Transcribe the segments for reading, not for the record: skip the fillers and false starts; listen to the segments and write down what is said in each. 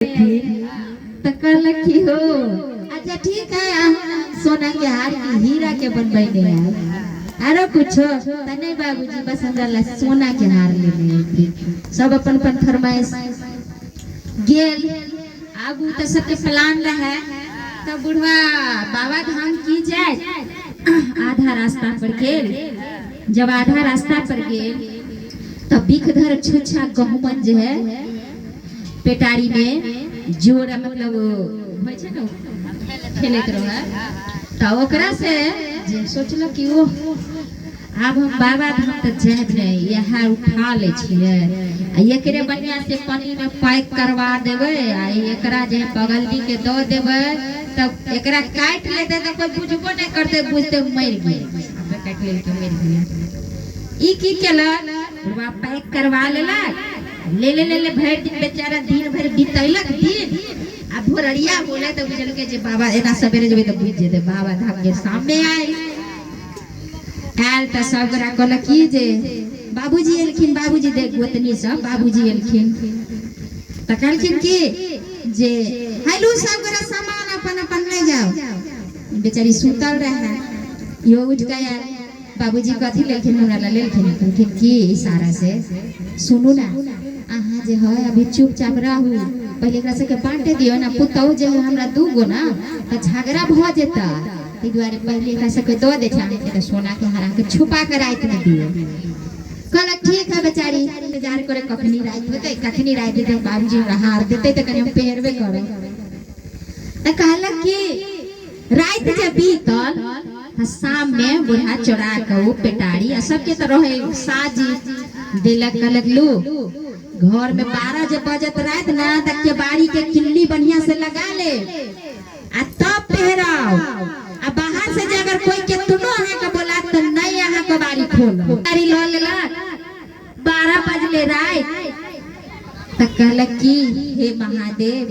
तऽ कहलक कि हो, अच्छा ठीक है, अहाँ सोना के हार की हीरा के बनबैने आयब, आरो कुछो तऽ नहि बाबूजी, बस हमरा ला सोना के हार लेने अयथिन। सब अपन अपन फरमाइश गेल। आगू तऽ सबके प्लान रहे, तऽ बुढ़वा बाबा धाम की जाय, आधा रास्ता पर गेल। जब आधा रास्ता पर गेल तऽ बिखधर छुच्छा गहुमन जे है पेटारी में जोर मतलब होइ छै ने, खेलैत रहै, तऽ ओकरा से जे सोचलक कि ओ आब हम बाबा धाम तऽ जायब नहि, इएह उठा लै छियै आ एकरे बढ़िआँ से पानी में पैक करवा देबै आ एकरा जे पगलनी के दऽ देबै, तब एकरा काटि लेतै तऽ कोइ बुझबो नहि करतै, बुझते मरि गेल, काटि लेलकै मरि गेलै। ई की केलक बुढ़वा, पैक करवा लेलक, ले ले ले ले भरि दिन बेचारा दिन भरि बितैलक दिन, आ भोररिया होलै तऽ बुझलकै जे बाबा एना सवेरे जेबै तऽ बुझि जेतै बाबा धाम के सामने आयल। आयल तऽ सब गोरा कहलक की जे बाबूजी एलखिन, बाबूजी देख गोतनी सब बाबूजी एलखिन, तऽ कहलखिन की जे हेलो सब गोरा सामान अपन अपन ले जाओ। बेचारी सुतल रहे, इहो उठि कऽ आयल, बाबूजी कथी लेलखिन हमरा लए लेलखिन? कहलखिन की इशारा से, सुनू ने अहाँ जे है अभी चुपचाप रहू, पहिले एकरा सबके बाँटे दियौ ने, पुतहु जे है हमरा दू गो ना तऽ झगड़ा भऽ जेतै, ताहि दुआरे पहिले एकरा सबके दऽ दै छै, अहाँके तऽ सोना के हार अहाँके छुपा कऽ रातिमे दियौ। कहलक ठीक है। बेचारी इंतजार करे कखनी राति होतै, कखनी राति हेतै, बाबूजी हमरा हार देतै तऽ कनि हम पहिरबे करब। तऽ कहलक कि राति जे बीतल तऽ शाम में बूढ़ा चोरा के ओ पेटारी आ सबके तऽ रहे साजी देलक, कहलक लू घर में 12 जे बजत राति ना तऽ केबाड़ी के किल्ली बढ़िया से लगा ले आ तब पहराओ, आ बाहर से जे अगर कोई केतनो अहाँ के बोला तऽ नहीं अहाँ के बाड़ी खोल। बाड़ी लऽ लेलक, 12 बजले राति तऽ कहलक कि हे महादेव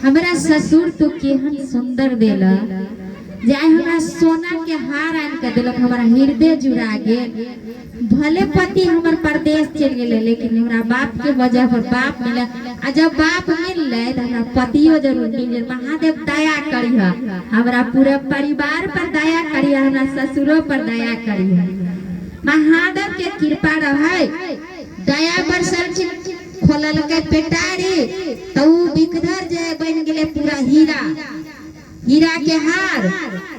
हमरा ससुर तो केहन सुंदर देला जे आइ हमरा सोना के हार आनि के देलक, हमरा हृदय जुड़ा गेल। भले पति हमर परदेश चलि गेलै लेकिन हमरा बाप के वजह पर बाप मिले, आ जब बाप मिललै तऽ हमरा पतियो जरूर मिल गेल। महादेव दया करिह हमरा पूरा परिवार पर, दया करिह हमरा ससुरो पर, दया करिह। महादेव के कृपा रहै, दया बरसलखिन, खोललकै पेटारी तऽ उ बिखधर जे बनि गेलै पूरा हीरा, हीरा के हार।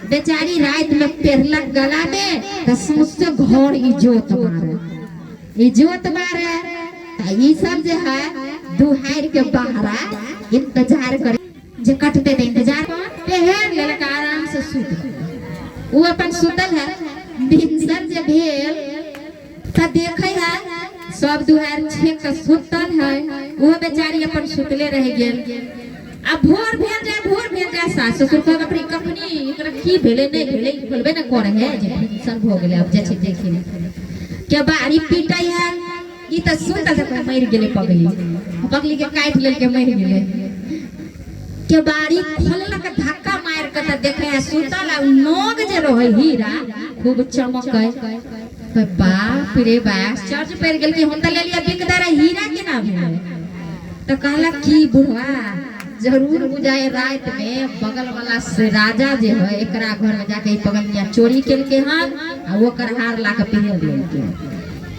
बेचारी राति में पेरलक गला में तऽ सौंसे घर इजोत मारे, इजोत मारे। तऽ ई सब जे है दुहारि के बहरा इंतजार करे जे कटते तऽ इंतजार पहन लेलक, आराम से सुत गेल। उ अपन सुतल है। भिनसर जे भेल तऽ देखे है सब दुहार छेक के सुतल है, वो बेचारी अपन सुतले रह गेल। आ भोर भेल जाय, भोर भेल जाय, सास ससुर कहब अपनी कखनी एकरा की भेलै नहि भेलै, खोलबे ने करे है जे भिनसर भऽ गेलै, आब जाइ छै देखे के बारी पीटै है, ई तऽ सुतल तऽ मरि गेलै, पगली पगली के काटि लेलकै मरि गेलै। के बारी खोललक धक्का मारि के तऽ देखे है सुतल, आ नोग जे रहै हीरा खूब चमकै। बाप रे बाप, आश्चर्य पड़ि गेल कि हम तऽ लेलियै बिकदर हीरा केना भेलै? तऽ कहलक की बुढ़वा जरूर बुझाए राति में बगल वाला से राजा जे है एकरा घर में जाके पगलनिया चोरी केलकै हन आ ओकर हार ला के पहिर लेलकै।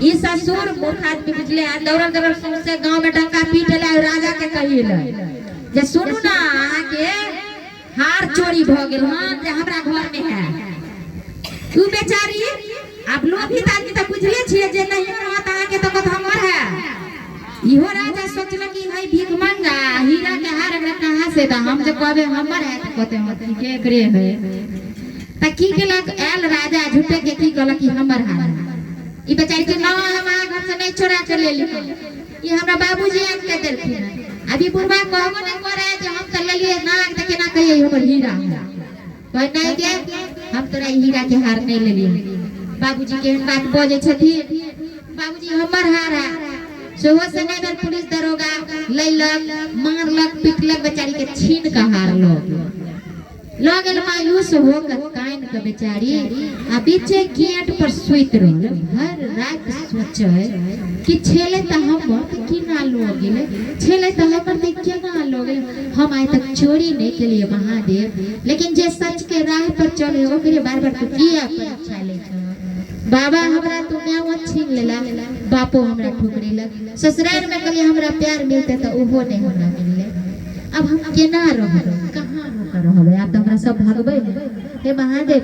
ई ससुर मूर्ख आदमी बुझले आ दौड़ल दौड़ल सौंसे गांव में डंका पीट ले, राजा के कहिए जे सुनू ना अहाँ के हार चोरी भ गेल हन जे हमरा घर में है। तू बेचारी आब लोभित आदमी तऽ बुझले छियै जे नहीं रहत अहाँके तऽ कहत हमर है। इहो राजा सोचलक कि है भीख मंगा हीरा के हार हमरा कहाँ से, तऽ हम जे कहबे हमर है तऽ कहते हम ठीके एकरे है। तऽ की केलक आयल राजा झूठे के की कहलक कि हमर हार है। ई बेचारी के ना हम अहाँ घर से नहीं चोरा के लेली, ई हमरा बाबूजी आनि के देलखिन। अभी बुढ़वा कहबो नहीं करे जे हम तऽ लेलियै ना, तऽ केना कहियै हमर हीरा है? कहे नहीं गे हम तोरा हीरा के हार नहीं लेलियै। बाबूजी केहन बात बजै छथिन, बाबूजी हमर हार है। सेहो से नहीं भेल, पुलिस दरोगा लैलक, मारलक पिटलक, बेचारी के छीन के हार लऽ गेल। लऽ गेल मायूस हो के कान के बेचारी आ बीचे गेट पर सुति रहल। भर रात सोचे कि छेले तऽ हमर तऽ केना लऽ गेलै, छेले तऽ हमर तऽ केना लऽ गेलै। हम आइ तक चोरी नहीं केलिए महादेव, लेकिन जे सच के राह पर चले ओकरे बार बार तू किया परीक्षा ले छह। बाबा हमरा तू माओ छीन लेला, बापो हमरा ठुकरेलक, ससुराल में कहलिए हमरा प्यार मिलते तऽ ओहो नहीं हमरा मिलले। अब हम केना रहबै, कहाँ होकर रहबै, आब तऽ हमरा सब भगबै ने। हे महादेव।